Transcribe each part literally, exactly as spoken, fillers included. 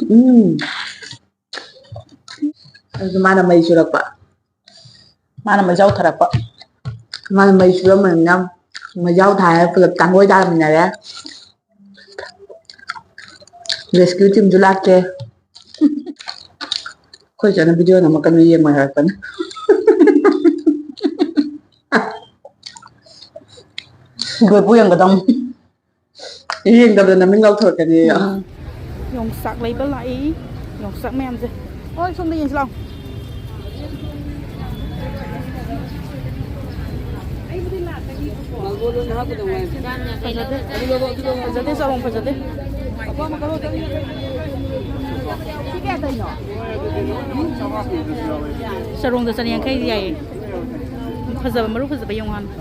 ꯎꯝ꯫ ꯑꯗꯨ ꯃꯥꯅ ꯃꯩ ꯆꯨꯔꯛꯄ꯫ ꯃꯥꯅ ꯃꯩꯖꯥꯎ ꯊꯥꯔꯛꯄ꯫ ꯃꯥꯅ ꯃꯩ ꯆꯨꯔꯝꯕꯅꯤꯅ ꯃꯩꯖꯥꯎ ꯊꯥꯔꯦ, ꯄꯨꯂꯞ ꯇꯥꯡꯒꯣꯏ ꯇꯥꯃꯤꯟꯅꯔꯦ꯫ Rescue teamꯁꯨ ꯂꯥꯛꯇꯦ꯫ ꯑꯩꯈꯣꯏ ꯆꯦꯅ video ꯅꯝꯃꯛꯀꯅꯨ, ꯌꯦꯡꯉꯣꯏ ꯍꯥꯏꯔꯛꯄꯅꯤ꯫ ꯒꯣꯏꯄꯨ ꯌꯦꯡꯒꯗꯝ꯫ ꯌꯦꯡꯗꯕꯗ ꯅꯃꯤꯡ ꯂꯥꯎꯊꯣꯔꯛꯀꯅꯤ꯫ ꯎꯝ꯫ ꯌꯣꯡꯆꯥꯛ ꯂꯩꯕ ꯂꯥꯛꯏ꯫ ꯌꯣꯡꯆꯥꯛ ꯃꯌꯥꯝꯁꯦ꯫ ꯍꯣꯏ, ꯁꯣꯝꯗ ꯌꯦꯡꯁꯤ ꯂꯥꯛꯑꯣ꯫ ꯐꯖꯗꯦ꯫ ꯐꯖꯗꯦ, ꯆꯥꯔꯣꯡ ꯐꯖꯗꯦ꯫ ꯆꯥꯔꯣꯡꯗ ꯆꯅꯤꯌꯥꯡꯈꯩ ꯌꯥꯏꯌꯦ꯫ ꯐꯖꯕ, ꯃꯔꯨ ꯐꯖꯕ ꯌꯦꯡꯉꯨ ꯍꯥꯟꯅ꯫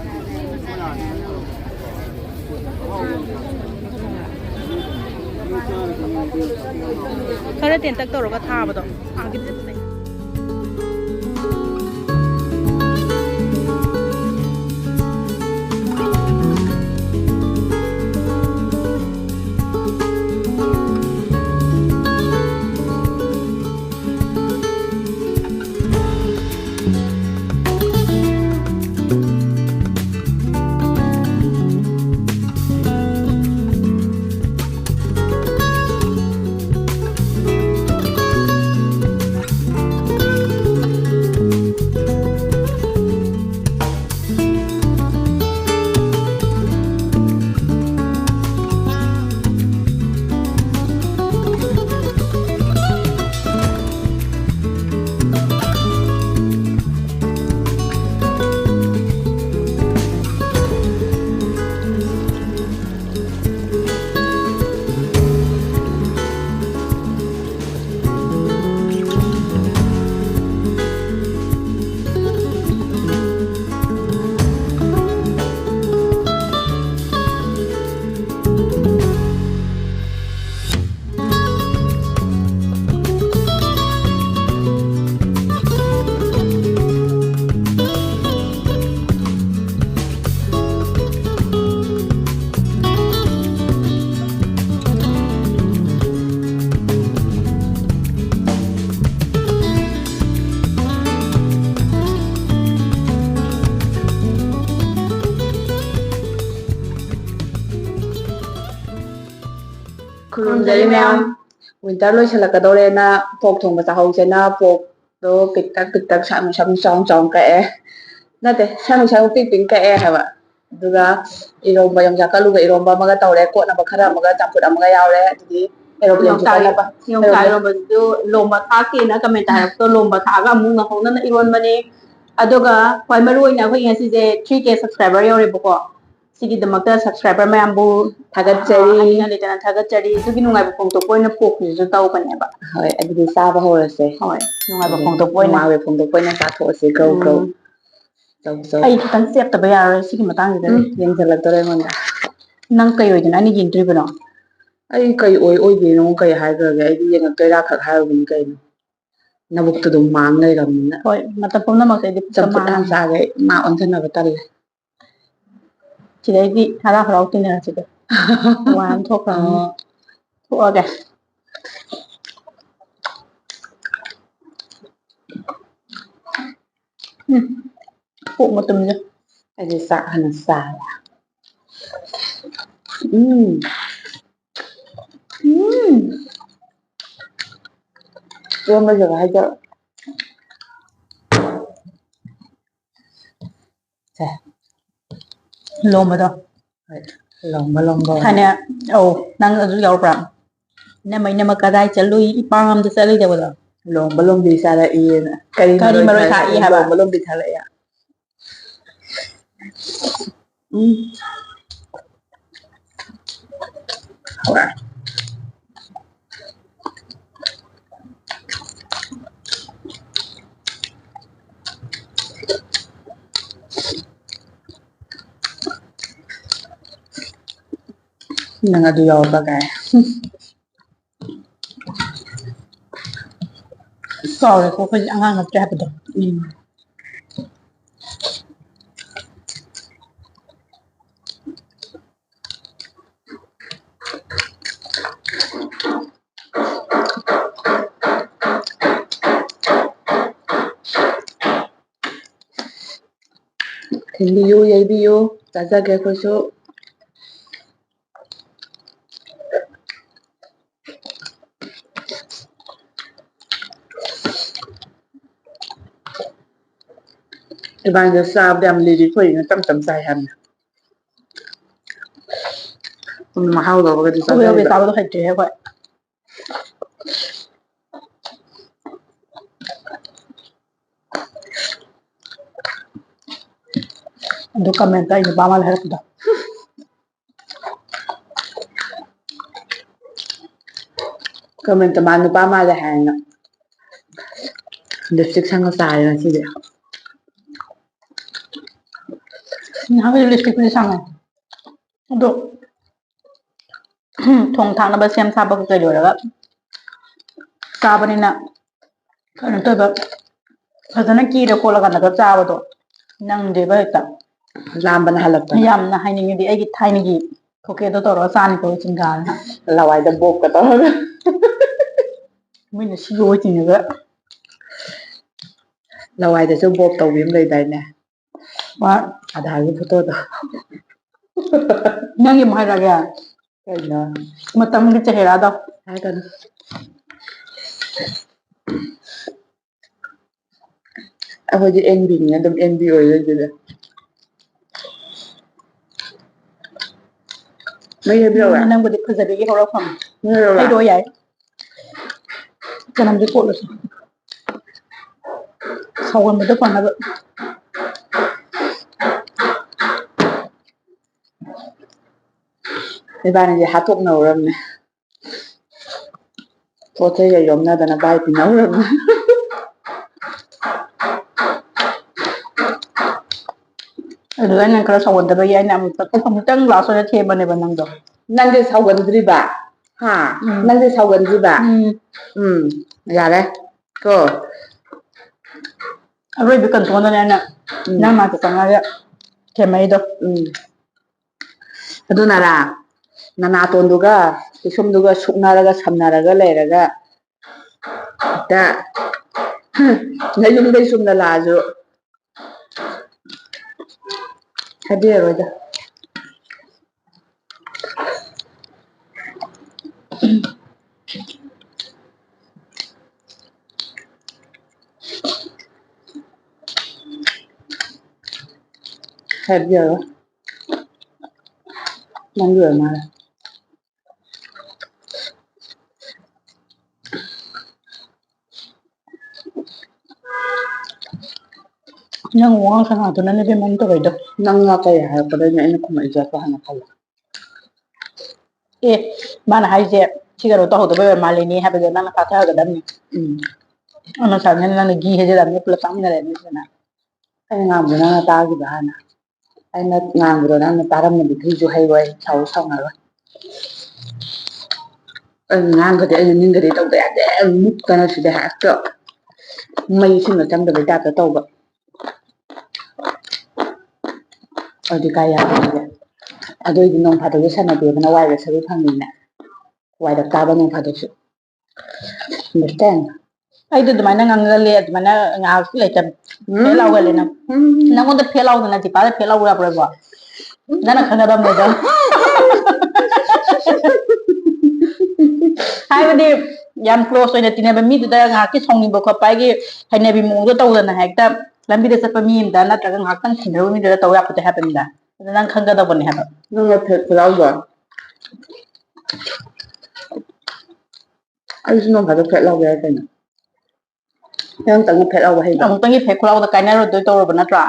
ꯈꯔ ꯇꯦꯟꯇꯛ ꯇꯧꯔꯒ ꯊꯥꯕꯗꯣ꯫ ꯑꯥꯒꯤꯗꯨꯗꯤ ꯐꯖꯩ꯫ ꯈꯨꯔꯨꯝꯖꯔꯤ ꯃꯌꯥꯝ꯫ ꯋꯤꯟꯇꯔ ꯂꯣꯏꯁꯤꯜꯂꯛꯀꯗꯧꯔꯦꯅ ꯄꯣꯛ ꯊꯣꯡꯕ ꯆꯥꯍꯧꯁꯦꯅ ꯄꯣꯛꯇꯣ ꯄꯤꯛꯇꯛ ꯄꯤꯛꯇꯛ ꯁꯥꯡ ꯁꯥꯡ ꯆꯥꯎ ꯆꯥꯎ ꯀꯛꯑꯦ꯫ ꯅꯠꯇꯦ, ꯁꯥꯡ ꯁꯥꯡ ꯄꯤꯛ ꯄꯤꯛ ꯀꯛꯑꯦ ꯍꯥꯏꯕ꯫ ꯑꯗꯨꯒ ꯏꯔꯣꯝꯕ, ꯌꯣꯡꯆꯥꯛ ꯀꯜꯂꯨꯒ ꯏꯔꯣꯝꯕ ꯑꯃꯒ ꯇꯧꯔꯦ, ꯀꯣꯠꯅꯕ ꯈꯔ ꯑꯃꯒ ꯆꯝꯐꯨꯠ ꯑꯃꯒ ꯌꯥꯎꯔꯦ꯫ ꯑꯗꯨꯗꯤ aeroplane ꯌꯣꯡꯆꯥꯛ ꯆꯠꯅꯕ꯫ ꯌꯣꯡꯆꯥꯛ aeroplane ꯏꯔꯣꯝꯕꯗꯨꯁꯨ ꯂꯣꯝꯕ ꯊꯥꯛꯇꯦꯅ comment ꯍꯥꯏꯔꯛꯄꯗꯣ, ꯂꯣꯝꯕ ꯊꯥꯛꯑꯒ ꯑꯃꯨꯛ ꯉꯧꯍꯧꯅꯅ ꯏꯔꯣꯟꯕꯅꯦ꯫ ꯑꯗꯨꯒ ꯈ꯭ꯋꯥꯏ ꯃꯔꯨ ꯑꯣꯏꯅ ꯑꯩꯈꯣꯏ ꯉꯁꯤꯁꯦ three K subscriber ꯌꯧꯔꯦꯕꯀꯣ꯫ ꯁꯤꯒꯤꯗꯃꯛꯇ subscriber ꯃꯌꯥꯝꯕꯨ ꯊꯥꯒꯠꯆꯔꯤ꯫ ꯑꯥ, ꯑꯅꯤꯡ ꯂꯩꯇꯅ ꯊꯥꯒꯠꯆꯔꯤ꯫ ꯑꯗꯨꯒꯤ ꯅꯨꯡꯉꯥꯏꯕ ꯐꯣꯡꯗꯣꯛꯄ ꯑꯣꯏꯅ ꯄꯣꯛꯁꯤꯁꯨ ꯇꯧꯕꯅꯦꯕ꯫ ꯍꯣꯏ, ꯑꯗꯨꯗꯤ ꯆꯥꯕ ꯍꯧꯔꯁꯦ꯫ ꯍꯣꯏ, ꯅꯨꯡꯉꯥꯏꯕ ꯑꯗꯨꯗꯤ ꯐꯣꯡꯗꯣꯛꯄ ꯑꯣꯏꯅ꯫ ꯅꯨꯡꯉꯥꯏꯕ ꯐꯣꯡꯗꯣꯛꯄ ꯑꯣꯏꯅ ꯆꯥꯊꯣꯛꯑꯁꯦ꯫ ꯒꯧ ꯒꯧ꯫ ꯎꯝ꯫ ꯆꯧ ꯆꯧ꯫ ꯑꯩ ꯈꯤꯇꯪ ꯆꯦꯞꯇꯕ ꯌꯥꯔꯔꯣꯏ ꯁꯤꯒꯤ ꯃꯇꯥꯡꯁꯤꯗꯗꯤ꯫ ꯎꯝ, ꯌꯦꯡꯁꯤꯜꯂꯛꯇꯣꯔꯦ ꯑꯩꯉꯣꯟꯗ꯫ ꯅꯪ ꯀꯩ ꯑꯣꯏꯗꯅ ꯑꯩꯅ ꯌꯦꯡꯗ꯭ꯔꯤꯕꯅꯣ? ꯑꯩ ꯀꯩ ꯑꯣꯏ ꯑꯣꯏꯗꯣꯏꯅꯣ? ꯀꯩ ꯍꯥꯏꯈ꯭ꯔꯒꯦ? ꯑꯩꯗꯤ ꯌꯦꯡꯉꯛꯇꯣꯏꯔꯥ ꯈꯛ ꯍꯥꯏꯔꯨꯕꯅꯤ ꯀꯩꯅꯣ꯫ ꯅꯕꯨꯛꯇꯨ ꯑꯗꯨꯝ ꯃꯥꯡ ꯂꯩꯔꯕꯅꯤꯅ꯫ ꯍꯣꯏ, ꯃꯇꯝ ꯄꯨꯝꯅꯃꯛꯇ ꯑꯩꯗꯤ ꯄꯨꯛꯇ ꯆꯝꯐꯨꯠ ꯍꯥꯟꯅ ꯃꯥꯡꯉꯦ꯫ ꯆꯥꯒꯦ, ꯃꯥ ꯑꯣꯟꯁꯤꯟꯅꯕ ꯇꯜꯂꯦ꯫ ꯁꯤꯗꯩꯗꯤ ꯍꯔꯥꯎ ꯍꯔꯥꯎ ꯇꯤꯟꯅꯔꯁꯤꯗ꯫ ꯋꯥ ꯑꯃ ꯊꯣꯛꯈ꯭ꯔꯅꯤ꯫ ꯑꯣ꯫ ꯊꯣꯛꯑꯒꯦ꯫ ꯎꯝ꯫ ꯄꯣꯛ ꯃꯇꯨꯝꯁꯦ꯫ ꯑꯩꯁꯦ ꯆꯥꯛ ꯍꯥꯟꯅ ꯆꯥꯔꯦ꯫ ꯎꯝ꯫ ꯎꯝ꯫ ꯏꯔꯣꯟꯕꯁꯤꯒ ꯍꯥꯏꯗꯣ꯫ ꯁꯦ꯫ ꯂꯣꯝꯕꯗꯣ꯫ ꯍꯣꯏ꯫ ꯂꯣꯝꯕ, ꯂꯣꯝꯕ꯫ ꯊꯥꯏꯅ, ꯑꯧ, ꯅꯪ ꯑꯗꯨ ꯌꯥꯎꯕ꯭ꯔꯥ? "ꯏꯅꯝꯃ, ꯏꯅꯝꯃ ꯀꯗꯥꯏ ꯆꯠꯂꯨꯏ? ꯏꯄꯥꯝ ꯑꯝꯗ ꯆꯠꯂꯨꯏ" ꯇꯧꯕꯗꯣ꯫ ꯂꯣꯝꯕ ꯂꯣꯝꯕꯤ ꯆꯥꯔꯛꯏꯅ꯫ ꯀꯔꯤ ꯀꯔꯤ ꯃꯔꯣꯏ ꯃꯔꯣꯏ ꯊꯥꯛꯏ ꯊꯥꯛꯏ ꯍꯥꯏꯕ? ꯂꯣꯝꯕ ꯂꯣꯝꯕꯤ ꯊꯥꯔꯛꯑꯦ꯫ ꯎꯝ꯫ ꯍꯣꯏ꯫ ꯅꯪ ꯑꯗꯨ ꯌꯥꯎꯔꯕ ꯀꯥꯏ꯫ ꯀꯥꯎꯔꯦꯀꯣ, ꯑꯩꯈꯣꯏꯗꯤ ꯑꯉꯥꯡ ꯅꯠꯇ꯭ꯔꯦ ꯍꯥꯏꯕꯗꯣ꯫ ꯎꯝ꯫ ꯊꯤꯟꯕꯤꯌꯨ, ꯌꯩꯕꯤꯌꯨ, ꯆꯥꯖꯒꯦ ꯑꯩꯈꯣꯏꯁꯨ꯫ ꯏꯕꯥꯅꯤꯗꯣ ꯆꯥꯕꯗ ꯌꯥꯝ ꯂꯤꯔꯤ ꯊꯣꯛꯏꯅ ꯇꯞ ꯇꯞ ꯆꯥꯏ ꯍꯥꯏꯕꯅꯦ꯫ ꯎꯝ, ꯃꯍꯥꯎ ꯂꯧꯔꯒꯗꯤ ꯍꯧꯕꯦ ꯍꯧꯕꯦ ꯆꯥꯖꯔꯤꯕ꯫ ꯆꯥꯕꯗꯣ ꯍꯩꯇ꯭ꯔꯤꯍꯦ ꯑꯩꯈꯣꯏ꯫ ꯑꯗꯨ comment ꯑꯩ ꯅꯨꯄꯥ ꯃꯥꯜꯂꯦ ꯍꯥꯏꯔꯛꯄꯗꯣ꯫ Comment ꯃꯥ ꯅꯨꯄꯥ ꯃꯥꯜꯂꯦ ꯍꯥꯏꯅ lipstick ꯁꯪꯉ ꯆꯥꯔꯦ ꯉꯁꯤꯗꯤ꯫ ꯅꯍꯥꯟꯒꯩ lipstickꯄꯨꯗꯤ ꯁꯪꯉꯦ꯫ ꯑꯗꯣ ꯊꯣꯡ ꯊꯥꯛꯅꯕ ꯁꯦꯝ ꯁꯥꯕ ꯀꯩꯀꯩ ꯂꯣꯏꯔꯒ ꯆꯥꯕꯅꯤꯅ ꯀꯩꯅꯣ ꯇꯧꯕ, ꯐꯖꯅ ꯀꯦꯔ ꯈꯣꯠꯂꯀꯥꯟꯗꯒ ꯆꯥꯕꯗꯣ ꯅꯪꯗꯦꯕ ꯍꯦꯛꯇ꯫ ꯂꯥꯝꯕꯅ ꯍꯜꯂꯛꯇꯅ꯫ ꯌꯥꯝꯅ ꯍꯥꯏꯅꯤꯡꯉꯗꯤ ꯑꯩꯒꯤ ꯊꯥꯏꯅꯒꯤ ꯈꯣꯀꯦꯗꯣ ꯇꯧꯔꯒ ꯆꯥꯅꯤꯀꯣ ꯆꯤꯡꯒꯥꯅ꯫ ꯂꯋꯥꯏꯗ ꯕꯣꯛꯀ ꯇꯧꯔꯒ꯫ ꯃꯣꯏꯅ ꯁꯤꯒ ꯑꯣꯏ ꯆꯤꯡꯉꯒ꯫ ꯂꯋꯥꯏꯗꯁꯨ ꯕꯣꯛ ꯇꯧꯕꯤ ꯑꯃ ꯂꯩꯗꯥꯏꯅꯦ? ꯍꯣꯏ꯫ ꯑꯙꯥꯔꯒꯤ photoꯗꯣ꯫ ꯅꯪꯒꯤ ꯑꯃꯨꯛ ꯍꯥꯏꯔꯛꯑꯒꯦ꯫ ꯀꯩꯅꯣ? ꯃꯇꯝꯒꯤ ꯆꯦꯍꯦꯔꯥꯗꯣ꯫ ꯍꯥꯏꯔꯛꯀꯅꯨ꯫ ꯑꯩꯈꯣꯏꯗꯤ ꯑꯦꯟ ꯕꯤꯅꯤꯅ ꯑꯗꯨꯝ ꯑꯦꯟ ꯕꯤ ꯑꯣꯏ ꯂꯩꯗꯣꯏꯅꯦ꯫ ꯃꯩ ꯍꯩꯕꯤꯔꯛꯎꯔꯥ? ꯎꯝ, ꯅꯪꯕꯨꯗꯤ ꯐꯖꯕꯤꯒꯤ ꯍꯧꯔꯛꯐꯝ꯫ ꯃꯩ ꯍꯩꯔꯛꯎꯔꯥ? ꯍꯩꯔꯛꯑꯣ ꯌꯥꯏ꯫ ꯆꯅꯝꯁꯦ ꯀꯣꯠꯂꯁꯤ꯫ ꯁꯧꯒꯟꯕꯗꯣ ꯐꯅꯕ꯫ ꯏꯕꯥꯅꯤꯁꯦ ꯍꯥꯠꯇꯣꯛꯅꯧꯔꯝꯅꯦ꯫ ꯄꯣꯠ ꯆꯩꯒ ꯌꯣꯝꯅꯗꯅ ꯚꯥꯏ ꯄꯤꯅꯧꯔꯝꯅꯦ꯫ ꯑꯗꯨꯗ ꯑꯩꯅ ꯈꯔ ꯁꯧꯒꯟꯗꯕꯒꯤ ꯑꯩꯅ ꯑꯃꯨꯛꯇ, ꯑꯃꯨꯛꯇꯪ last ꯑꯣꯏꯅ ꯊꯦꯝꯕꯅꯦꯕ ꯅꯪꯗꯣ꯫ ꯅꯪꯗꯤ ꯁꯧꯒꯟꯗ꯭ꯔꯤꯕ? ꯍꯥ? ꯎꯝ꯫ ꯅꯪꯗꯤ ꯁꯧꯒꯟꯗ꯭ꯔꯤꯕ? ꯎꯝ꯫ ꯎꯝ, ꯌꯥꯔꯦ꯫ ꯀꯣ꯫ ꯑꯔꯣꯏꯕ ꯀꯟꯇ꯭ꯔꯣꯜꯗꯅꯦ ꯑꯩꯅ ꯎꯝ꯫ ꯅꯪ ꯅꯥꯛꯇ ꯆꯪꯉꯒ ꯊꯦꯝꯃꯛꯏꯗꯣ꯫ ꯎꯝ꯫ ꯑꯗꯨꯅꯔꯥ? ꯅꯅꯥꯇꯣꯟꯗꯨꯒ ꯄꯤꯁꯨꯝꯗꯨꯒ ꯁꯨꯛꯅꯔꯒ ꯁꯝꯅꯔꯒ ꯂꯩꯔꯒ ꯍꯦꯛꯇ ꯅꯌꯨꯝꯗꯩ ꯆꯨꯝꯅ ꯂꯥꯛꯑꯁꯨ ꯍꯥꯏꯕꯤꯔꯔꯣꯏꯗ꯫ ꯍꯥꯏꯕ ꯌꯥꯔꯣꯏ꯫ ꯅꯪꯒꯤ ꯑꯣꯏꯔ ꯃꯥꯜꯂꯦ꯫ ꯅꯪ ꯋꯥꯉꯥꯡ ꯁꯉꯥꯡꯗꯨꯅꯅꯦ ꯏꯕꯦꯝꯃ ꯑꯩꯅ ꯇꯧꯔꯛꯏꯗꯣ꯫ ꯅꯪꯅ ꯀꯔꯤ ꯍꯥꯏꯔꯛꯄꯗꯩꯅꯣ ꯑꯩꯅ ꯈꯨꯝꯃꯛꯏꯁꯦ ꯍꯥꯟꯅ ꯈꯜꯂꯣ꯫ ꯑꯦ, ꯃꯥꯅ ꯍꯥꯏꯁꯦ ꯁꯤ ꯀꯩꯅꯣ ꯇꯧꯍꯧꯗꯕꯩ ꯑꯣꯏꯔ ꯃꯥꯜꯂꯦꯅꯦ ꯍꯥꯏꯕꯗꯣ ꯅꯪꯅ ꯐꯥꯊꯒꯗꯕꯅꯤ꯫ ꯎꯝ꯫ ꯑꯗꯨꯅ ꯁꯥꯎꯅꯤꯡꯉꯦ, ꯅꯪꯅ ꯘꯤ ꯍꯩꯖꯤꯜꯂꯝꯃꯦ, ꯄꯨꯂꯞ ꯆꯥꯃꯤꯟꯅꯔꯦ ꯑꯅꯤꯁꯤꯅ꯫ ꯑꯩꯅ ꯉꯥꯡꯕꯗꯣ ꯅꯪꯅ ꯇꯥꯈꯤꯕ ꯍꯥꯟꯅ꯫ ꯑꯩꯅ ꯉꯥꯡꯕꯗꯣ ꯅꯪꯅ ꯇꯥꯔꯝꯃꯗꯤ ꯘꯤꯁꯨ ꯍꯩꯔꯣꯏ, ꯁꯥꯎꯁꯨ ꯁꯥꯎꯅꯔꯣꯏ꯫ ꯑꯩꯅ ꯉꯥꯡꯒꯗꯤ ꯑꯩꯅ ꯅꯤꯡꯒꯗꯤ ꯇꯧꯗ ꯌꯥꯗꯦ, ꯃꯨꯛꯇꯅ ꯁꯤꯗ ꯍꯦꯛꯇ ꯃꯩ ꯏꯁꯤꯡꯒ ꯆꯪꯗꯕꯩ ꯇꯥꯏꯞꯇ ꯇꯧꯕ꯫ ꯑꯗꯨꯗꯤ ꯀꯥꯏ ꯌꯥꯗꯣꯏꯅꯣ? ꯑꯗꯨ ꯑꯣꯏꯗꯤ ꯅꯣꯡ ꯐꯥꯗꯣꯛꯁꯨ ꯁꯥꯟꯅꯕꯤꯕꯅ ꯋꯥꯏꯒ ꯁꯔꯨꯛ ꯐꯪꯉꯤꯅꯦ꯫ ꯋꯥꯏꯔꯛ ꯇꯥꯕ ꯅꯣꯡ ꯐꯥꯗꯣꯛꯁꯨ꯫ Understand? ꯑꯩꯗꯣ ꯑꯗꯨꯃꯥꯏꯅ ꯉꯥꯡꯒꯜꯂꯦ, ꯑꯗꯨꯃꯥꯏꯅ ꯉꯥꯏꯍꯥꯛ ꯂꯩꯇ ꯐꯦꯠ ꯂꯥꯎꯒꯜꯂꯦ ꯅꯪ꯫ ꯎꯝ꯫ ꯅꯪꯉꯣꯟꯗ ꯐꯦꯠ ꯂꯥꯎꯗꯅ ꯗꯤꯄꯥꯗ ꯐꯦꯠ ꯂꯥꯎꯕ ꯌꯥꯕ꯭ꯔꯥꯕꯣ? ꯅꯪꯅ ꯈꯪꯒꯗꯕꯅꯤꯗ꯫ ꯍꯥꯏꯕꯗꯤ ꯌꯥꯝ close ꯑꯣꯏꯅ ꯇꯤꯟꯅꯕ ꯃꯤꯗꯨꯗ ꯉꯥꯏꯍꯥꯛꯀꯤ ꯁꯥꯎꯅꯤꯡꯕ ꯈꯣꯠꯄ ꯍꯥꯏꯒꯤ ꯍꯩꯅꯕꯤ ꯃꯑꯣꯡꯗꯣ ꯇꯧꯗꯅ ꯍꯦꯛꯇ ꯂꯝꯕꯤꯗ ꯆꯠꯄ ꯃꯤ ꯑꯃꯗ ꯅꯠꯇ꯭ꯔꯒ ꯉꯥꯏꯍꯥꯛꯇꯪ ꯊꯦꯡꯅꯔꯨꯕ ꯃꯤꯗꯨꯗ ꯇꯧ ꯌꯥꯄꯣꯠꯇꯦ ꯍꯥꯏꯕꯅꯤꯗ꯫ ꯑꯗꯨ ꯅꯪ ꯈꯪꯒꯗꯧꯕꯅꯦ ꯍꯥꯏꯕ꯫ ꯅꯪꯅ ꯐꯦꯠ ꯈꯨꯂꯥꯎꯗꯣ꯫ ꯑꯩꯁꯨ ꯅꯣꯡ ꯐꯥꯗꯣꯛ ꯐꯦꯠ ꯂꯥꯎꯕ ꯌꯥꯏ ꯀꯩꯅꯣ꯫ ꯅꯪ ꯑꯃꯨꯛꯇꯪ ꯐꯦꯠ ꯂꯥꯎꯕ ꯍꯩꯕ꯭ꯔꯥ? ꯑꯃꯨꯛꯇꯪꯒꯤ ꯐꯦꯠ ꯈꯨꯂꯥꯎꯗ ꯀꯥꯏꯅꯔꯣꯏꯗꯣꯏ ꯇꯧꯔꯕ ꯅꯠꯇ꯭ꯔꯥ?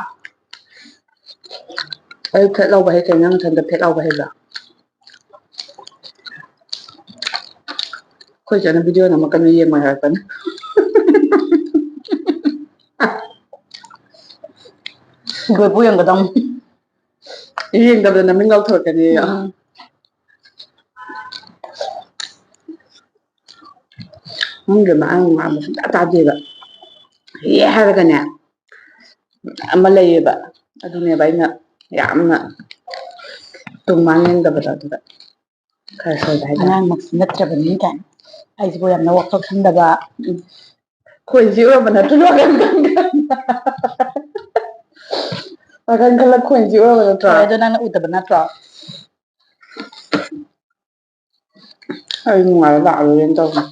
ꯑꯩ ꯐꯦꯠ ꯂꯥꯎꯕ ꯍꯩ ꯀꯩꯅꯣ, ꯅꯪ ꯅꯊꯟꯗ ꯐꯦꯠ ꯂꯥꯎꯕ ꯍꯩꯕ꯭ꯔꯥ? ꯑꯩꯈꯣꯏ ꯆꯦꯅ video ꯅꯝꯃꯛꯀꯅꯨ, ꯌꯦꯡꯉꯣꯏ ꯍꯥꯏꯔꯛꯀꯅꯤ꯫ ꯂꯣꯏꯕꯨ ꯌꯦꯡꯒꯗꯧꯅꯤ꯫ ꯌꯦꯡꯗꯕꯗ ꯅꯃꯤꯡ ꯂꯥꯎꯊꯣꯔꯛꯀꯅꯤ꯫ ꯎꯝ꯫ ꯈꯪꯗꯦ, ꯃꯥꯅ ꯉꯥꯡꯕ ꯁꯨꯡꯇꯥ ꯇꯥꯗꯦꯕ꯫ ꯍꯦ ꯍꯥꯏꯔꯒꯅꯦ, ꯑꯃ ꯂꯩꯌꯦꯕ, ꯑꯗꯨꯅꯦꯕ ꯑꯩꯅ ꯌꯥꯝꯅ ꯇꯨꯡ ꯃꯥꯡ ꯌꯦꯡꯗꯕꯗꯣ, ꯑꯗꯨꯗ ꯈꯔ ꯁꯣꯏꯕ ꯍꯥꯏꯇꯥꯔꯦ꯫ ꯑꯉꯥꯡꯃꯛꯁꯨ ꯅꯠꯇ꯭ꯔꯕꯅꯤ ꯀꯥꯏꯅ꯫ ꯑꯩꯁꯤꯕꯨ ꯌꯥꯝꯅ ꯋꯥꯈꯜ ꯈꯟꯗꯕ꯫ ꯎꯝ꯫ ꯈꯣꯏꯁꯤ ꯑꯣꯏꯔꯕ ꯅꯠꯇ꯭ꯔꯣ? ꯋꯥꯈꯜ ꯈꯜꯂ ꯈꯣꯏꯁꯤ ꯑꯣꯏꯔꯕ ꯅꯠꯇ꯭ꯔꯣ? ꯍꯣꯏ, ꯑꯗꯣ ꯅꯪꯅ ꯎꯗꯕ ꯅꯠꯇ꯭ꯔꯣ? ꯑꯩ ꯅꯨꯡꯉꯥꯏꯕ ꯂꯥꯛꯑꯔꯣꯏꯅ ꯇꯧꯕꯅꯦ꯫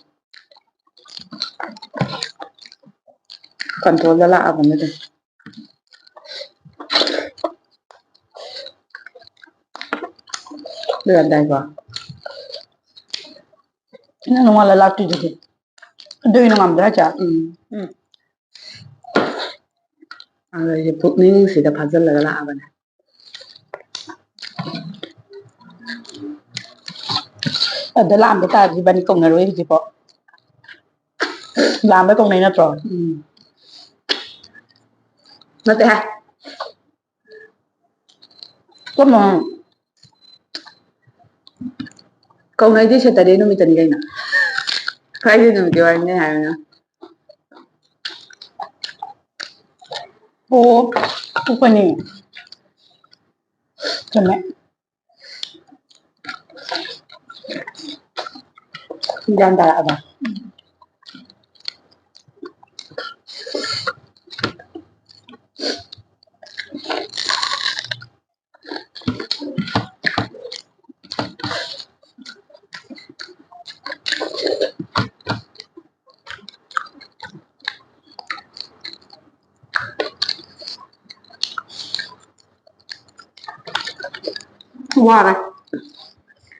Control ꯗ ꯂꯥꯛꯑꯕꯅꯦ ꯑꯗꯨꯝ꯫ ꯂꯣꯏꯔꯝꯗꯥꯏꯀꯣ꯫ ꯅꯪ ꯅꯣꯡꯉꯥꯜꯂ ꯂꯥꯛꯇꯣꯏꯗꯨꯗꯤ꯫ ꯑꯗꯨꯒꯤ ꯅꯣꯡꯉꯥꯟꯕꯗ ꯍꯥꯏꯁꯦ? ꯎꯝ꯫ ꯎꯝ꯫ ꯑꯗꯨꯗꯤ ꯄꯨꯛꯅꯤꯡꯁꯤꯗ ꯐꯥꯖꯤꯜꯂꯒ ꯂꯥꯛꯑꯕꯅꯦ꯫ ꯑꯗ ꯂꯥꯛꯑꯝꯕ ꯇꯥꯔꯗꯤ ꯏꯕꯥꯅꯤ ꯀꯧꯅꯔꯣꯏ ꯍꯧꯖꯤꯛꯐꯥꯎ꯫ ꯂꯥꯛꯑꯝꯕ ꯀꯧꯅꯩ ꯅꯠꯇ꯭ꯔꯣ? ꯎꯝ꯫ ꯅꯠꯇꯦꯍꯦ꯫ ꯀꯃꯥꯏ? ꯀꯧꯅꯩꯗꯤ Saturday ꯅꯨꯃꯤꯠꯇꯅꯤ ꯀꯩꯅꯣ꯫ Friday ꯅꯨꯃꯤꯠꯀꯤ ꯋꯥꯔꯤꯅꯦ ꯍꯥꯏꯕꯅ꯫ ꯑꯣ, ꯄꯣꯛꯄꯅꯤ꯫ ꯆꯨꯝꯃꯦ꯫ ꯒ꯭ꯌꯥꯟ ꯇꯥꯔꯛꯑꯕ? ꯋꯥꯔꯦ꯫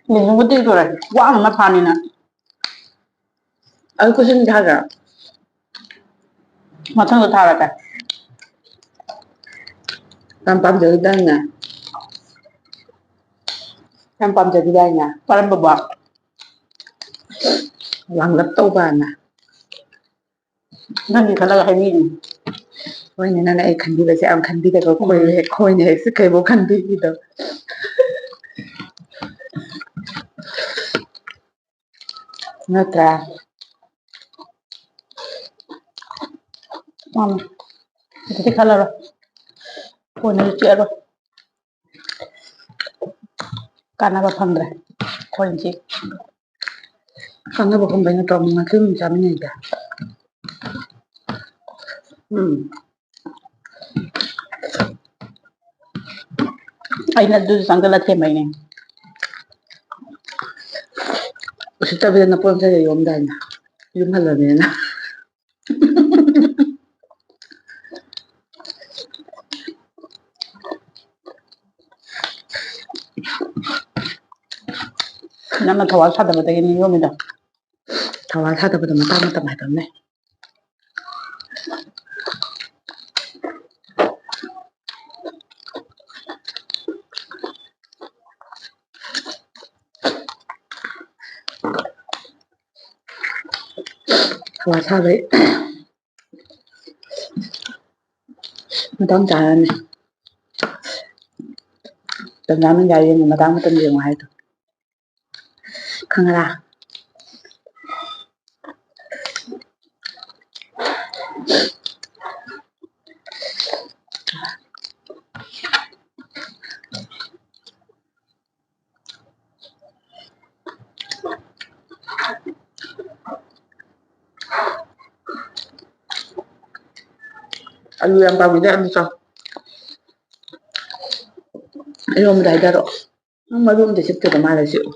ꯃꯤꯅꯤꯠ ꯃꯉꯥ ꯇꯔꯨꯛ ꯁꯨꯔꯦ꯫ ꯋꯥꯅ ꯐꯥꯅꯤꯅ꯫ ꯑꯩ ꯀꯨꯁꯟ ꯊꯥꯒꯦ꯫ ꯃꯊꯪꯗ ꯊꯥꯔꯛꯀꯦ꯫ ꯌꯥꯝ ꯄꯥꯝꯖꯈꯤꯗꯥꯏꯅꯦ? ꯌꯥꯝ ꯄꯥꯝꯖꯈꯤꯗꯥꯏꯅꯦ? ꯀꯔꯝꯕꯕꯣ? ꯂꯥꯡꯂꯛ ꯇꯧꯕꯅ꯫ ꯅꯪꯒꯤ ꯈꯜꯂꯒ ꯍꯥꯏꯕꯤꯔꯤꯅꯤ꯫ ꯍꯣꯏꯅꯦ, ꯅꯪꯅ ꯑꯩ ꯈꯟꯕꯤꯕꯁꯦ ꯌꯥꯝ ꯈꯟꯕꯤꯗꯕ, ꯎꯝ꯫ ꯈꯣꯏ ꯍꯦꯛ, ꯈꯣꯏꯅ ꯍꯦꯛ ꯆꯤꯛꯈꯩꯕꯨ ꯈꯟꯕꯤꯈꯤꯗꯕ꯫ ꯅꯠꯇ꯭ꯔꯥ? ꯃꯥꯅꯦ꯫ ꯑꯗꯨꯗꯤ ꯈꯜꯂꯔꯣꯏ꯫ ꯈꯣꯏꯅꯁꯨ ꯆꯤꯛꯑꯔꯣꯏ꯫ ꯀꯥꯟꯅꯕ ꯐꯪꯗ꯭ꯔꯦ꯫ ꯈꯣꯏꯅ ꯆꯤꯛ-, ꯀꯥꯟꯅꯕ ꯐꯪꯕꯩ ꯅꯠꯇ꯭ꯔꯣ ꯉꯥꯀꯤ ꯑꯗꯨꯝ ꯆꯥꯃꯤꯟꯅꯩꯗ? ꯎꯝ꯫ ꯑꯩꯅ ꯑꯗꯨꯁꯨ ꯆꯪꯁꯤꯜꯂ ꯊꯦꯝꯕꯩꯅꯦ꯫ ꯎꯁꯤꯠꯇꯕꯤꯗ ꯅꯄꯣꯠ ꯅꯁꯥꯗ ꯌꯣꯝꯗꯥꯏꯅꯦ꯫ ꯌꯨꯝ ꯍꯜꯂꯕꯅꯤꯅ꯫ ꯅꯪꯅ ꯊꯧꯋꯥ ꯁꯥꯗꯕꯗꯒꯤꯅꯤ ꯌꯣꯝꯃꯤꯗꯣ꯫ ꯊꯧꯋꯥ ꯁꯥꯗꯕꯗꯣ ꯃꯇꯥꯡ ꯃꯇꯝ ꯍꯥꯏꯕ ꯑꯃ ꯂꯩ꯫ ꯊꯧꯋꯥ ꯁꯥꯕꯩ ꯃꯇꯥꯡ ꯆꯥꯔꯅꯤ꯫ ꯇꯟꯖꯥ ꯃꯦꯟꯖꯥ ꯌꯦꯡꯉꯨ, ꯃꯇꯥꯡ ꯃꯇꯝ ꯌꯦꯡꯉꯨ ꯍꯥꯏꯗꯣ꯫ ꯈꯪꯉꯔꯥ? ꯑꯂꯨ ꯌꯥꯝ ꯄꯥꯝꯃꯤꯗ, ꯑꯂꯨ ꯆꯥꯎ꯫ ꯏꯔꯣꯝꯕꯗ ꯍꯥꯏꯗꯔꯛꯑꯣ꯫ ꯅꯪ ꯃꯔꯨ ꯑꯝꯇ ꯆꯤꯛꯇꯗ ꯃꯥꯜꯂꯦ, ꯆꯤꯛꯎ꯫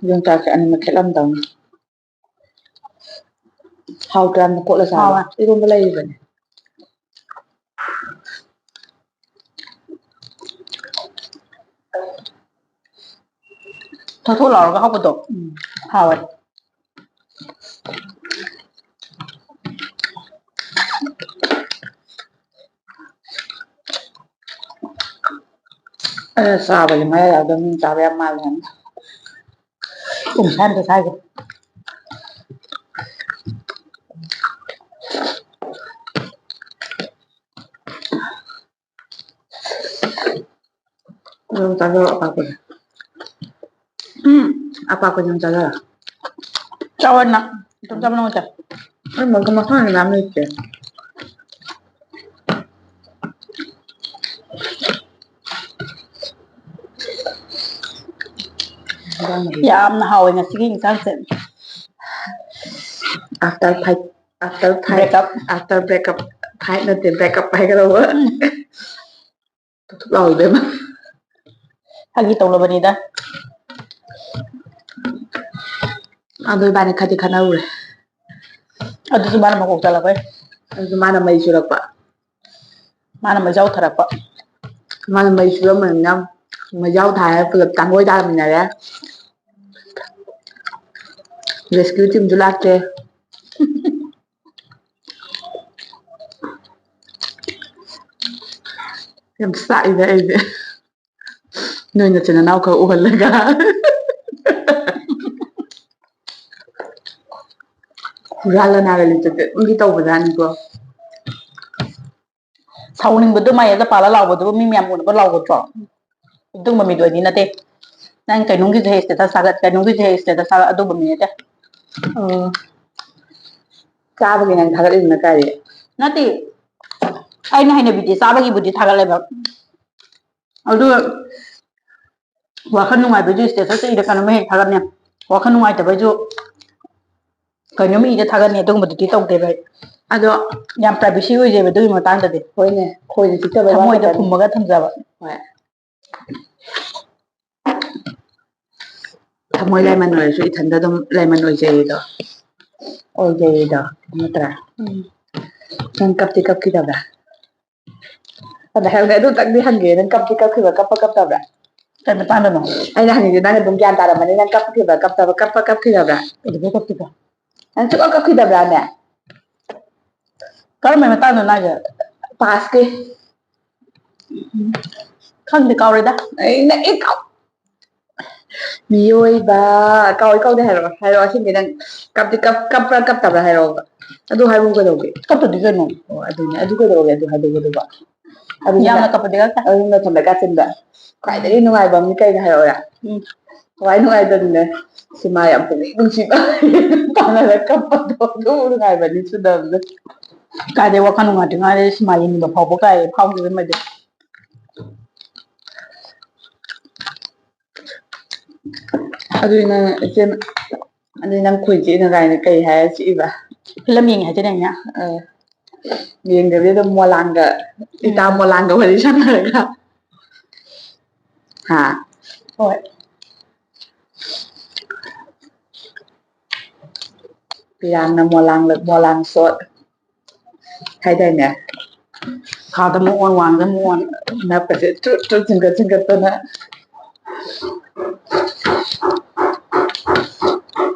ꯌꯣꯡꯆꯥꯛꯁꯦ ꯑꯅꯤꯃꯛ ꯈꯦꯠꯂꯝꯗꯧꯅꯤ꯫ ꯍꯥꯎꯇ꯭ꯔꯥ? ꯌꯥꯝꯅ ꯀꯣꯠꯂ ꯆꯥꯕ꯫ ꯍꯥꯎꯋꯦ꯫ ꯏꯔꯣꯝꯕ ꯂꯩꯔꯤꯕꯅꯦ꯫ ꯊꯣꯠ ꯊꯣꯠ ꯂꯥꯎꯔꯒ ꯍꯥꯎꯕꯗꯣ꯫ ꯎꯝ꯫ ꯍꯥꯎꯋꯦ꯫ ꯑꯩꯅ ꯆꯥꯕꯁꯦ ꯃꯌꯥꯏ ꯌꯥꯎꯗꯕ ꯃꯤ ꯆꯥꯕ ꯌꯥꯝ ꯃꯥꯜꯂꯦ ꯍꯥꯏꯕ꯫ ꯄꯨꯡ ꯁꯥꯏ ꯑꯝꯇ ꯁꯥꯏꯒꯦ꯫ ꯅꯪ ꯆꯥꯖꯧ ꯑꯄꯥꯛꯄꯗꯣ꯫ ꯎꯝ꯫ ꯑꯄꯥꯛꯄꯗꯣ ꯅꯪ ꯆꯥꯖꯧ꯫ ꯆꯥꯎ ꯅꯪ꯫ ꯏꯇꯣꯝ ꯆꯥꯕ ꯅꯨꯡꯉꯥꯏꯇꯦ꯫ ꯑꯩ ꯃꯣꯏꯒ ꯃꯈꯥ ꯃꯌꯥꯝ ꯂꯩꯇꯦ꯫ ꯌꯥꯝꯅ ꯍꯥꯎꯋꯦ ꯉꯁꯤꯒꯤ ꯏꯟꯁꯥꯡꯁꯦ꯫ After fight, after fight, breakup. After breakup, fight ꯅꯠꯇꯦ, breakup ꯍꯥꯏꯒꯗꯧꯕ꯫ ꯎꯝ꯫ ꯊꯨꯞ ꯊꯨꯞ ꯂꯥꯎꯋꯤ ꯏꯕꯦꯝꯃ꯫ ꯐꯥꯒꯤ ꯇꯧꯅꯕꯅꯤꯗ꯫ ꯑꯗꯣ ꯏꯕꯥꯅꯤ ꯈꯔꯗꯤ ꯈꯠꯅꯔꯨꯔꯦ꯫ ꯑꯗꯨꯁꯨ ꯃꯥꯅ ꯃꯀꯣꯛ ꯆꯠꯂꯛꯄꯩ꯫ ꯑꯗꯨꯁꯨ ꯃꯥꯅ ꯃꯩ ꯆꯨꯔꯛꯄ꯫ ꯃꯥꯅ ꯃꯩꯖꯥꯎ ꯊꯔꯛꯄ꯫ ꯃꯥꯅ ꯃꯩ ꯁꯨꯔꯝꯕꯅꯤꯅ ꯃꯩꯖꯥꯎ ꯊꯥꯔꯦ, ꯄꯨꯂꯞ ꯇꯥꯡꯒꯣꯏ ꯇꯥꯔꯝꯃꯤꯟꯅꯔꯦ꯫ Rescue teamꯁꯨ ꯂꯥꯛꯇꯦ꯫ ꯌꯥꯝ ꯆꯥꯛꯏꯗ ꯑꯩꯗꯤ꯫ ꯅꯣꯏ ꯅꯆꯤꯟ ꯅꯅꯥꯎ ꯈꯔ ꯎꯍꯜꯂꯒ꯫ ꯍꯨꯔꯥꯜꯂ ꯅꯥꯔ ꯂꯤꯆꯠ ꯑꯗꯨꯝꯗꯤ ꯇꯧꯕꯖꯥꯠꯅꯤꯀꯣ꯫ ꯁꯥꯎꯅꯤꯡꯕꯗꯣ ꯃꯥꯏꯌꯦꯞꯇ ꯄꯥꯜꯂ ꯂꯥꯎꯕꯗꯨꯕꯨ ꯃꯤ ꯃꯌꯥꯝ ꯎꯅꯕ ꯂꯥꯎꯒꯗ꯭ꯔꯣ? ꯑꯗꯨꯒꯨꯝꯕ ꯃꯤꯗꯣ ꯑꯩꯗꯤ ꯅꯠꯇꯦ꯫ ꯅꯪ ꯀꯩꯅꯣꯝꯒꯤꯁꯨ ꯍꯦꯛ status ꯊꯥꯒꯠ, ꯀꯩꯅꯣꯝꯒꯤꯁꯨ ꯍꯦꯛ status ꯊꯥꯒꯠ, ꯑꯗꯨꯒꯨꯝꯕ ꯃꯤ ꯅꯠꯇꯦ꯫ ꯑꯣ꯫ ꯆꯥꯕꯒꯤ ꯅꯪ ꯊꯥꯒꯠꯂꯤꯗꯨꯅ ꯀꯥꯏꯗ? ꯅꯠꯇꯦ꯫ ꯑꯩꯅ ꯍꯩꯅꯕꯤꯗꯤ ꯆꯥꯕꯒꯤꯕꯨꯗꯤ ꯊꯥꯒꯠꯂꯦꯕ꯫ ꯑꯗꯨꯒ ꯋꯥꯈꯜ ꯅꯨꯡꯉꯥꯏꯕꯩꯁꯨ status ꯏꯔ ꯀꯩꯅꯣꯝꯃ ꯍꯦꯛ ꯊꯥꯒꯠꯅꯦ꯫ ꯋꯥꯈꯜ ꯅꯨꯡꯉꯥꯏꯇꯕꯩꯁꯨ ꯀꯩꯅꯣꯝ ꯏꯔ ꯊꯥꯒꯠꯅꯤ, ꯑꯗꯨꯒꯨꯝꯕꯗꯨꯗꯤ ꯇꯧꯗꯦꯕ ꯑꯩ꯫ ꯑꯗꯣ ꯌꯥꯝ privacy ꯑꯣꯏꯖꯩꯕ ꯑꯗꯨꯒꯤ ꯃꯇꯥꯡꯗꯗꯤ꯫ ꯍꯣꯏꯅꯦ, ꯈꯣꯏꯅ ꯆꯤꯛꯇꯕꯩ ꯋꯥ ꯊꯃꯣꯏꯗ ꯈꯛꯇꯅꯤ꯫ ꯐꯨꯝꯃꯒ ꯊꯝꯖꯕ꯫ ꯍꯣꯏ꯫ ꯊꯃꯣꯏ ꯂꯥꯏꯃꯟ ꯑꯣꯏꯔꯁꯨ ꯏꯊꯟꯗ ꯑꯗꯨꯝ ꯂꯥꯏꯃꯟ ꯑꯣꯏꯖꯩꯌꯦꯗꯣ꯫ ꯑꯣꯏꯖꯩꯌꯦꯗꯣ, ꯅꯠꯇ꯭ꯔꯥ? ꯎꯝ꯫ ꯅꯪ ꯀꯞꯇꯤ ꯀꯞꯈꯤꯗꯕ꯭ꯔꯥ? ꯑꯗ ꯍꯥꯏꯕꯅꯦ, ꯑꯗꯨꯇꯪꯗꯤ ꯍꯪꯒꯦ, ꯅꯪ ꯀꯞꯇꯤ ꯀꯞꯈꯤꯕ꯭ꯔꯥ, ꯀꯞꯄ ꯀꯞꯇꯕ꯭ꯔꯥ? ꯀꯩ ꯃꯇꯥꯡꯗꯅꯣ? ꯑꯩꯅ ꯍꯪꯉꯤꯁꯦ ꯅꯪ ꯑꯗꯨꯝ ꯒ꯭ꯌꯥꯟ ꯇꯥꯔꯝꯃꯅꯤ, ꯅꯪ ꯀꯞꯈꯤꯕ꯭ꯔꯥ, ꯀꯞꯇꯕ, ꯀꯞꯄ ꯀꯞꯈꯤꯗꯕ꯭ꯔꯥ? ꯀꯩꯗꯧꯕꯩ ꯀꯞꯇꯣꯏꯕ? ꯅꯪ ꯁꯨꯡꯀꯞ ꯀꯞꯈꯤꯗꯕ꯭ꯔꯥꯅꯦ? ꯀꯔꯝꯕꯩ ꯃꯇꯥꯡꯗꯅꯣ ꯍꯥꯏꯁꯦ? Past ꯀꯤ꯫ ꯎꯝ꯫ ꯈꯪꯗꯦ, ꯀꯥꯎꯔꯦꯗ꯫ ꯑꯩ ꯅꯪ ꯑꯩ ꯀꯥꯎ-, ꯃꯤꯑꯣꯏꯕ, ꯀꯥꯎꯏ ꯀꯥꯎꯗꯦ ꯍꯥꯏꯔꯛꯑꯣ, ꯍꯥꯏꯔꯛꯑꯣ, ꯑꯁꯦꯡꯕꯩ ꯅꯪ ꯀꯞꯇꯤ ꯀꯞ-, ꯀꯞꯄ꯭ꯔꯥ ꯀꯞꯇꯕ꯭ꯔꯥ ꯍꯥꯏꯔꯛꯑꯣꯕ꯫ ꯑꯗꯨ ꯍꯥꯏꯕꯕꯨ ꯀꯩꯗꯧꯒꯦ? ꯀꯞꯇꯗꯤ ꯀꯩꯅꯣ? ꯑꯣ, ꯑꯗꯨꯅꯦ, ꯑꯗꯨ ꯀꯩꯗꯧꯔꯒꯦ, ꯑꯗꯨ ꯍꯥꯏꯗꯣꯛꯀꯗꯧꯕ? ꯑꯗꯨꯅ ꯌꯥꯝꯅ ꯀꯞꯄꯗꯤ ꯀꯞꯇꯦ꯫ ꯑꯗꯨꯅ ꯊꯝꯃꯣꯏ ꯀꯥꯆꯤꯟꯗ꯫ ꯈ꯭ꯋꯥꯏꯗꯒꯤ ꯅꯨꯡꯉꯥꯏꯕ ꯑꯃꯅꯤ ꯀꯩꯅꯣ ꯍꯥꯏꯔꯛꯑꯣꯔꯥ? ꯎꯝ꯫ ꯊꯋꯥꯏ ꯅꯨꯡꯉꯥꯏꯇꯕꯅꯦ꯫ ꯁꯤꯃꯥ ꯌꯥꯝ ꯄꯨꯛꯅꯤꯡ ꯅꯨꯡꯁꯤꯕ꯫ ꯇꯥꯟꯅꯔ ꯀꯞꯄꯗꯣ ꯑꯗꯨ ꯅꯨꯡꯉꯥꯏꯕꯅꯤ ꯆꯨꯗꯕꯗ꯫ ꯀꯥꯏꯗꯩ ꯋꯥꯈꯜ ꯅꯨꯡꯉꯥꯏꯇ꯭ꯔꯤꯉꯩꯗ ꯁꯤꯃꯥ ꯌꯦꯡꯅꯤꯡꯕ ꯐꯥꯎꯕ ꯀꯥꯏ ꯐꯥꯎꯗꯦꯗ ꯃꯣꯏꯗꯤ꯫ ꯑꯗꯨꯗꯤ ꯅꯪ ꯏꯆꯦ, ꯑꯗꯨꯗꯤ ꯅꯪ ꯈꯣꯏ ꯆꯤꯛꯏꯅ ꯀꯥꯏꯅ ꯀꯩ ꯍꯥꯏꯔ ꯆꯤꯛꯏꯕ? ꯐꯤꯂꯝ ꯌꯦꯡꯉꯦ ꯍꯥꯏꯖꯗꯥꯏꯅꯦ? ꯑ, ꯌꯦꯡꯗꯕꯤꯗ ꯑꯗꯨꯝ ꯃꯣꯂꯥꯡꯒ, ꯏꯇꯥ ꯎꯝ꯫ ꯃꯣꯂꯥꯡꯒ ꯋꯥꯔꯤ ꯁꯥꯟꯅꯔꯒ꯫ ꯍꯥ? ꯍꯣꯏ꯫ ꯄꯤꯔꯥꯡꯅ ꯃꯣꯂꯥꯡ, ꯃꯣꯂꯥꯡ ꯁꯣꯠ ꯍꯥꯏꯗꯥꯏꯅꯦ? ꯈꯥꯗ ꯃꯑꯣꯟ, ꯋꯥꯡꯗ ꯃꯑꯣꯟ, ꯅꯞꯀꯁꯦ ꯇ꯭ꯔꯨꯠ ꯇ꯭ꯔꯨꯠ ꯆꯤꯡꯈꯠ ꯆꯤꯡꯈꯠꯇꯅ꯫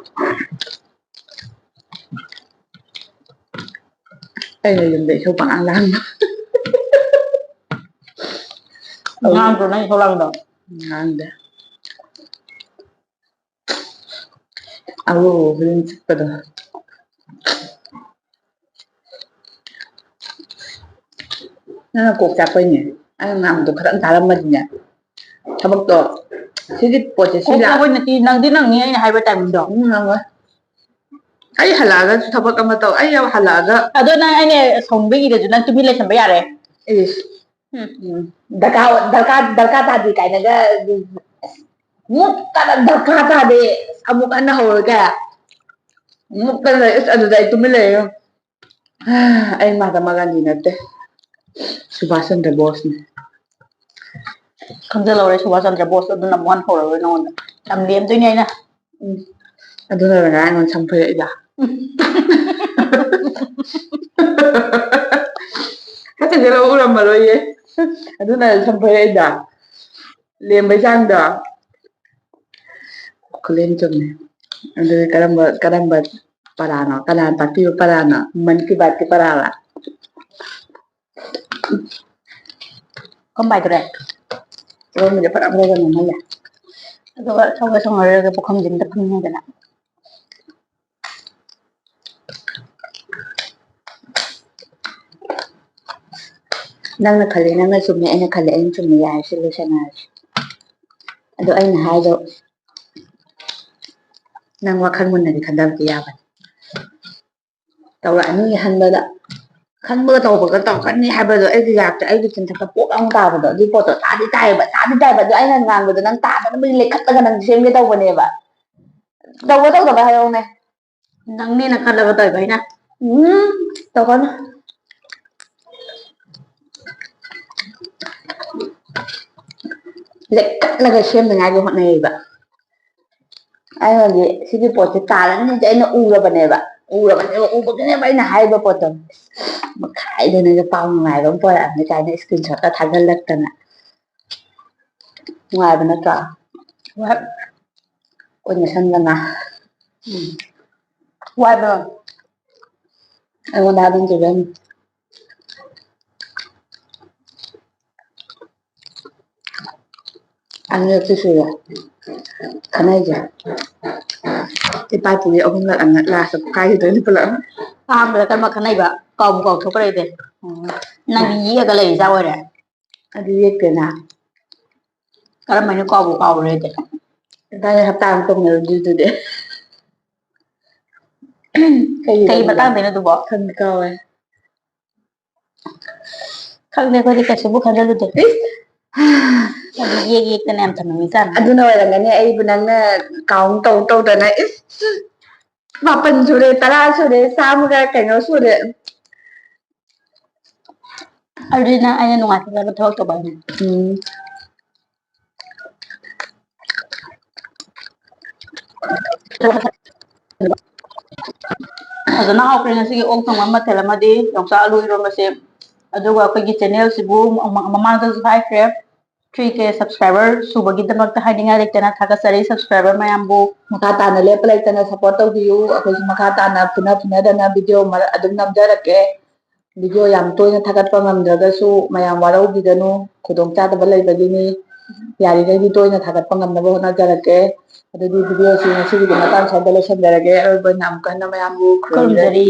ꯑꯩꯅ ꯌꯨꯝꯗ ꯏꯁꯧ ꯄꯪꯂꯥꯡ ꯂꯥꯡꯕ꯫ ꯉꯥꯡꯗ꯭ꯔꯣ ꯅꯪ ꯏꯁꯧ ꯂꯥꯡꯕꯗꯣ? ꯉꯥꯡꯗꯦ꯫ ꯑꯎ, ꯍꯨꯔꯦꯟ ꯆꯠꯄꯗꯣ꯫ ꯅꯪꯅ ꯀꯣꯛ ꯆꯥꯛꯄꯩꯅꯦ꯫ ꯑꯩꯅ ꯉꯥꯡꯕꯗꯣ ꯈꯤꯇꯪ ꯇꯥꯔꯝꯃꯗꯤꯅꯦ꯫ ꯊꯕꯛꯇꯣ, ꯁꯤꯒꯤ ꯄꯣꯠꯁꯦ ꯁꯤ ꯀꯣꯛ ꯂꯥꯛ- ꯆꯥꯛꯄꯩ ꯅꯠꯇꯦ, ꯅꯪꯗꯤ ꯅꯪꯅꯤ ꯑꯩꯅ ꯍꯥꯏꯕ timingꯗꯣ꯫ ꯎꯝ, ꯅꯪꯉꯣꯏ꯫ ꯑꯩ ꯍꯜꯂꯛꯑꯒꯁꯨ ꯊꯕꯛ ꯑꯃ ꯇꯧ, ꯑꯩ ꯌꯥꯝ ꯍꯜꯂꯛꯑꯒ ꯑꯗꯣ ꯅꯪ ꯑꯩꯅ ꯁꯥꯎꯅꯤꯡꯕꯒꯤ ꯏꯔꯁꯨ ꯅꯪ ꯇꯨꯃꯤꯟ ꯂꯩꯁꯟꯕ ꯌꯥꯔꯦ꯫ ꯏꯁ꯫ ꯎꯝ꯫ ꯎꯝ꯫ ꯗꯔꯀꯥꯔ, ꯗꯔꯀꯥꯔ, ꯗꯔꯀꯥꯔ ꯇꯥꯗꯦ ꯀꯥꯏꯅꯒ ꯃꯨꯛꯇꯅ ꯗꯔꯀꯥꯔ ꯇꯥꯗꯦ꯫ ꯑꯃꯨꯛ ꯍꯟꯅ ꯍꯧꯔꯒꯦ꯫ ꯃꯨꯛꯇꯅ ꯂꯩ꯫ ꯑꯁ, ꯑꯗꯨꯗ ꯑꯩ ꯇꯨꯃꯤꯟ ꯂꯩꯔꯦ꯫ ꯑꯩ ꯃꯍꯥꯇꯃꯥ ꯒꯥꯟꯙꯤ ꯅꯠꯇꯦ꯫ ꯁꯨꯚꯥꯁ ꯆꯟꯗ꯭ꯔ ꯕꯣꯁꯅꯦ꯫ ꯈꯪꯖꯜꯍꯧꯔꯦ, ꯁꯨꯚꯥꯁ ꯆꯟꯗ꯭ꯔ ꯕꯣꯁ ꯑꯗꯨꯅ ꯑꯃꯨꯛ ꯍꯟꯅ ꯍꯧꯔꯔꯣꯏ ꯅꯉꯣꯟꯗ꯫ ꯌꯥꯝ ꯂꯦꯝꯗꯣꯏꯅꯦ ꯑꯩꯅ꯫ ꯎꯝ꯫ ꯑꯗꯨꯅ ꯉꯔꯥꯡ ꯑꯩꯉꯣꯟꯗ ꯁꯝ ꯐꯣꯏꯔꯛꯏꯗꯣ꯫ ꯎꯝ꯫ ꯈꯔ ꯆꯪꯁꯤꯜꯂꯒ ꯎꯔꯝꯃꯔꯣꯏꯌꯦ꯫ ꯑꯗꯨꯅ ꯁꯝ ꯐꯣꯏꯔꯛꯏꯗꯣ꯫ ꯂꯦꯝꯕꯩ ꯆꯥꯡꯗꯣ꯫ ꯈꯨꯂꯦꯝ ꯆꯨꯝꯃꯦ꯫ ꯑꯗꯨꯗꯤ ꯀꯔꯝꯕ, ꯀꯔꯝꯕ ꯄꯔꯥꯅꯣ? ꯀꯅꯥꯅ ꯇꯥꯛꯄꯤꯕ ꯄꯔꯥꯅꯣ? ꯃꯟ ꯀꯤ ꯕꯥꯠꯀꯤ ꯄꯔꯥꯔꯥ? ꯀꯝ ꯄꯥꯏꯗꯣꯔꯦ? ꯏꯔꯣꯟꯕꯁꯦ ꯐꯖ ꯐꯖꯅ ꯅꯝꯍꯜꯂꯦ꯫ ꯑꯗꯨꯒ ꯁꯧꯒ ꯁꯧꯅꯔꯒ ꯄꯨꯈꯝꯁꯦ ꯑꯝꯇ ꯐꯝꯃꯤꯟꯅꯗꯅ꯫ ꯅꯪꯅ ꯈꯜꯂꯦ ꯅꯪꯅ ꯆꯨꯝꯃꯦ, ꯑꯩꯅ ꯈꯜꯂꯦ ꯑꯩꯅ ꯆꯨꯝꯃꯦ, ꯌꯥꯔꯦ, ꯁꯤ ꯂꯣꯏꯁꯟꯅꯔꯁꯤ꯫ ꯑꯗꯣ ꯑꯩꯅ ꯍꯥꯏꯗꯣ ꯅꯪ ꯋꯥꯈꯜ ꯃꯨꯟꯅꯗꯤ ꯈꯟꯊꯕꯗꯤ ꯌꯥꯕꯅꯤ꯫ ꯇꯧꯔꯛꯑꯅꯤ ꯈꯟꯕꯗ, ꯈꯟꯕꯒ ꯇꯧꯕꯒ ꯇꯧꯔꯛꯀꯅꯤ ꯍꯥꯏꯕꯗꯣ ꯑꯩꯒꯤ ꯂꯥꯏꯐꯇ, ꯑꯩꯒꯤ ꯆꯤꯟꯊꯛꯇ ꯄꯣꯛ ꯑꯃ ꯇꯥꯕꯗꯣ, ꯑꯗꯨꯒꯤ ꯄꯣꯠꯇꯣ ꯇꯥꯗꯤ ꯇꯥꯏꯌꯦꯕ, ꯇꯥꯗꯤ ꯇꯥꯏꯌꯦꯕ, ꯑꯗꯣ ꯑꯩꯅ ꯉꯥꯡꯕꯗꯣ ꯅꯪ ꯇꯥꯗꯅꯕ ꯂꯩꯈꯠꯂꯒ ꯅꯪ ꯁꯦꯝꯒꯦ ꯇꯧꯕꯅꯦꯕ꯫ ꯇꯧꯕ ꯇꯧꯗꯕ ꯍꯥꯏꯔꯛꯎꯅꯦ꯫ ꯅꯪꯅꯦꯅ ꯈꯜꯂꯒ ꯇꯧꯔꯤꯕ ꯑꯩꯅ꯫ ꯎꯝ, ꯇꯧꯒꯅꯨ꯫ ꯂꯦꯛꯀꯠꯂꯒ ꯁꯦꯝꯅꯉꯥꯏꯒꯤ ꯍꯣꯠꯅꯩꯌꯦꯕ꯫ ꯑꯩꯅꯗꯤ ꯁꯤꯒꯤ ꯄꯣꯠꯁꯦ ꯇꯥꯔꯅꯤꯁꯦ ꯑꯩꯅ ꯎꯔꯕꯅꯦꯕ꯫ ꯎꯔꯕꯅꯦꯕ, ꯎꯕꯒꯤꯅꯦꯕ ꯑꯩꯅ ꯍꯥꯏꯔꯤꯕ ꯄꯣꯠꯇꯣ꯫ ꯃꯈꯥꯏꯗꯅꯒ ꯄꯥꯎ ꯅꯨꯡꯉꯥꯏꯕ ꯑꯃ ꯄꯣꯔꯛꯑꯝꯃꯦ ꯀꯥꯏꯅ screenshotꯀ ꯊꯥꯒꯠꯂꯛꯇꯅ꯫ ꯅꯨꯡꯉꯥꯏꯕ ꯅꯠꯇ꯭ꯔꯣ? ꯍꯣꯏ꯫ ꯀꯣꯟꯅ ꯁꯪꯗꯅ꯫ ꯎꯝ꯫ ꯋꯥꯏꯕ꯭ꯔꯣ? ꯑꯩꯉꯣꯟꯗ ꯑꯗꯨꯝ ꯆꯤꯜꯂꯝꯃꯤ꯫ ꯑꯅꯤꯔꯛꯇꯤ ꯁꯨꯔꯦ ꯈꯠꯅꯩꯁꯦ꯫ ꯏꯄꯥ ꯏꯄꯨꯒꯤ ꯑꯍꯨꯝꯂꯛ ꯑꯅꯤꯔꯛ lastꯇ ꯀꯥꯏꯈꯤꯗꯣꯏꯅꯤ ꯄꯨꯂꯞ꯫ ꯑꯍꯥꯟꯕꯗ ꯀꯔꯝꯕ ꯈꯠꯅꯩꯕ? ꯀꯥꯎꯕꯨ ꯀꯥꯎꯊꯣꯛꯈ꯭ꯔꯦ ꯑꯩꯗꯤ꯫ ꯎꯝ꯫ ꯅꯪꯗꯤ ꯌꯦꯛꯑꯒ ꯂꯩ ꯏꯆꯥ ꯑꯣꯏꯔꯦ꯫ ꯑꯗꯨ ꯌꯦꯛꯇꯦꯅ꯫ ꯀꯔꯝꯕꯅꯣ ꯀꯥꯎꯕꯨ ꯀꯥꯎꯈ꯭ꯔꯦ ꯑꯩꯗꯤ꯫ ꯏꯕꯥꯅꯤ ꯍꯞꯇꯥ ꯑꯃ ꯇꯧꯅꯔꯨꯗ꯭ꯔꯤꯗꯨꯗꯤ꯫ ꯀꯩ ꯀꯩ ꯃꯇꯥꯡꯗꯩꯅꯣ ꯑꯗꯨꯕꯣ? ꯈꯪꯗꯦ, ꯀꯥꯎꯔꯦ꯫ ꯈꯪꯗꯦ, ꯑꯩꯈꯣꯏꯗꯤ ꯀꯩꯁꯨꯕꯨ ꯈꯟꯖꯜꯂꯨꯗꯦ꯫ ꯏꯁ! ꯑꯩꯗꯤ ꯌꯦꯛ ꯌꯦꯛꯇꯅ ꯌꯥꯝ ꯊꯝꯃꯝꯃꯤꯖꯥꯠꯅꯤ꯫ ꯑꯗꯨꯅ ꯑꯣꯏꯔꯝꯒꯅꯤ, ꯑꯩꯕꯨ ꯅꯪꯅ count ꯇꯧ ꯇꯧꯗꯅ, ꯏꯁ! ꯃꯥꯄꯟ ꯁꯨꯔꯦ, ꯇꯔꯥ ꯁꯨꯔꯦ, ꯆꯥꯝꯃꯒ ꯀꯩꯅꯣ ꯁꯨꯔꯦ꯫ ꯑꯗꯨꯗꯤ ꯅꯪ ꯑꯩꯅ ꯅꯨꯡꯉꯥꯏꯇꯕ ꯊꯕꯛ ꯇꯧꯕ ꯍꯥꯏꯅꯤ꯫ ꯎꯝ꯫ ꯐꯖꯅ ꯍꯥꯎꯈ꯭ꯔꯦ ꯉꯁꯤꯒꯤ ꯑꯣꯛ ꯊꯣꯡꯕ ꯃꯊꯦꯜ ꯑꯃꯗꯤ ꯌꯣꯡꯆꯥꯛ ꯑꯂꯨ ꯏꯔꯣꯟꯕꯁꯦ꯫ ꯑꯗꯨꯒ ꯑꯩꯈꯣꯏꯒꯤ channelꯁꯤꯕꯨ ꯃꯃꯥꯡꯗꯁꯨ ꯍꯥꯏꯈ꯭ꯔꯦ, three K subscriber ꯁꯨꯕꯒꯤꯗꯃꯛꯇ ꯍꯥꯏꯅꯤꯡꯉꯥꯏ ꯂꯩꯇꯅ ꯊꯥꯒꯠꯆꯔꯤ subscriber ꯃꯌꯥꯝꯕꯨ꯫ ꯃꯈꯥ ꯇꯥꯅ ꯂꯦꯞꯄ ꯂꯩꯇꯅ support ꯇꯧꯕꯤꯌꯨ꯫ ꯑꯩꯈꯣꯏꯁꯨ ꯃꯈꯥ ꯇꯥꯅ ꯐꯨꯅ ꯐꯨꯅꯗꯅ video ꯑꯗꯨꯝ ꯅꯝꯖꯔꯛꯀꯦ꯫ Video ꯌꯥꯝ ꯇꯣꯏꯅ ꯊꯥꯒꯠꯄ ꯉꯝꯗ꯭ꯔꯒꯁꯨ ꯃꯌꯥꯝ ꯋꯥꯔꯧꯕꯤꯒꯅꯨ, ꯈꯨꯗꯣꯡꯆꯥꯗꯕ ꯂꯩꯕꯒꯤꯅꯤ꯫ ꯌꯥꯔꯤꯈꯩꯗꯤ ꯇꯣꯏꯅ ꯊꯥꯒꯠꯄ ꯉꯝꯅꯕ ꯍꯣꯠꯅꯖꯔꯛꯀꯦ꯫ ꯑꯗꯨꯗꯤ videoꯁꯤ ꯉꯁꯤꯒꯤꯗꯤ ꯃꯇꯥꯡ ꯁ꯭ꯋꯥꯏꯗ ꯂꯣꯏꯁꯤꯟꯖꯔꯒꯦ꯫ ꯑꯔꯣꯏꯕ ꯑꯣꯏꯅ ꯑꯃꯨꯛꯀ ꯍꯟꯅ ꯃꯌꯥꯝꯕꯨ ꯈꯨꯔꯨꯝꯖꯔꯤ꯫ ꯈꯨꯔꯨꯝꯖꯔꯤ꯫